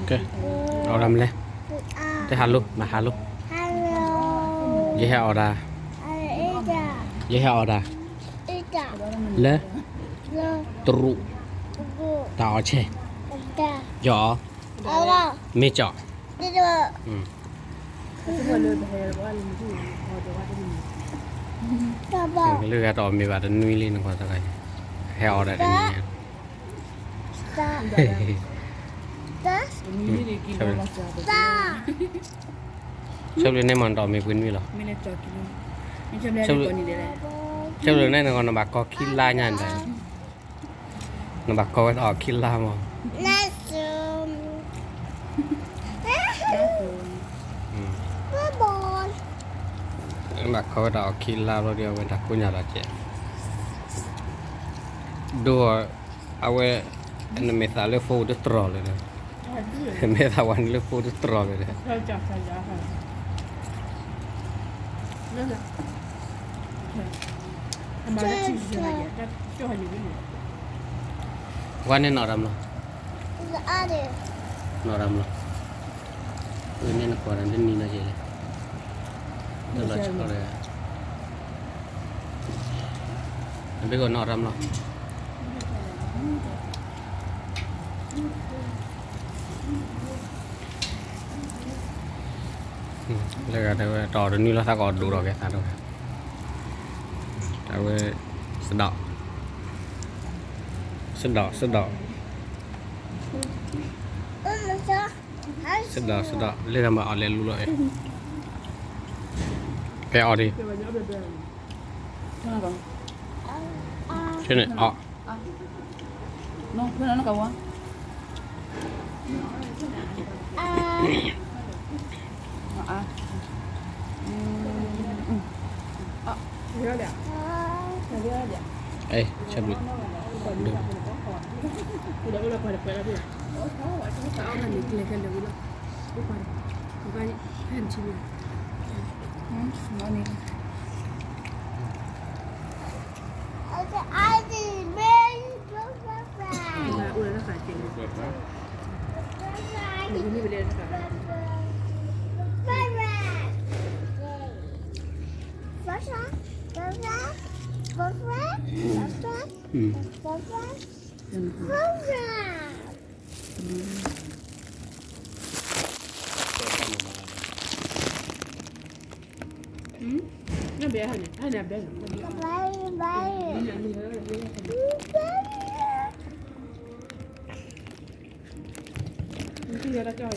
ကဲ, အီၣ်ဒၣ်မလဲၣ်, တဲ hello, မၤ hello, ယဟဲအီၣ်ဒၣ်, ယဟဲအီၣ်ဒၣ်, လၢ, တရူး, တၢ်အီၣ်ဆဲး, ကၠီၣ်, မ့ၢ်ကၠီၣ်, လၢဂၤတအီၣ်မ့ၤဘၣ်တနွံလံနကွၢ်တဂၤ, ဟဲအီၣ်ဒၣ်တနံၤညါ ဆၢဘျုးန့ၣ်မ့ၢ်နတအီၣ်မ့ၤပှဲၤနွံလီၤ, ဆၢဘျုးန့ၣ် နဂီၢ်နဘၣ်ကီခံလါညါန့ၣ်, နဘၣ်ကီဝဲဒၣ်အီၤခံလါမး, နဘၣ်ကီဝဲဒၣ်အီၤခံလါဘျီဒီး အဝဲတၢ်ကိးညါလီၤကဲး, ဒိ အဝဲ, နမဲာ်သၣ်လၢဖိတတြီၢ်လၢၤဒီး, မဲာ်သၣ်ဝဲန့ၣ်လၢဖိတတြီၢ်လၢၤဒီး, ဝဲန့ၣ်နီၢ်ရၤမလီၤ, နီၢ်ရၤမလီၤ, ဝဲန့ၣ်နကွၢ်တၢ်တနံၤလီၤကဲးလဲၣ်, လၢလီၤဆီဒီး နဘ့ၣ်ဂီၢ်နီၢ်ရၤမလီၤ, လၢဂၤတဲဝဲ တအီၣ်တနွံလီၤ သးကအီၣ်ဒိၣ်ထီၣ်ကဲသးဒီး, တၢ်ဝဲ, စဒီး, စဒီး စဒီး, စဒီး စဒီး လၢဂၤမၤအီၣ်လဲၤလူလီၤ, ဖဲအီၣ်ဒံး, ဖဲန့ၣ်အီၣ် ဆၢဘျုး,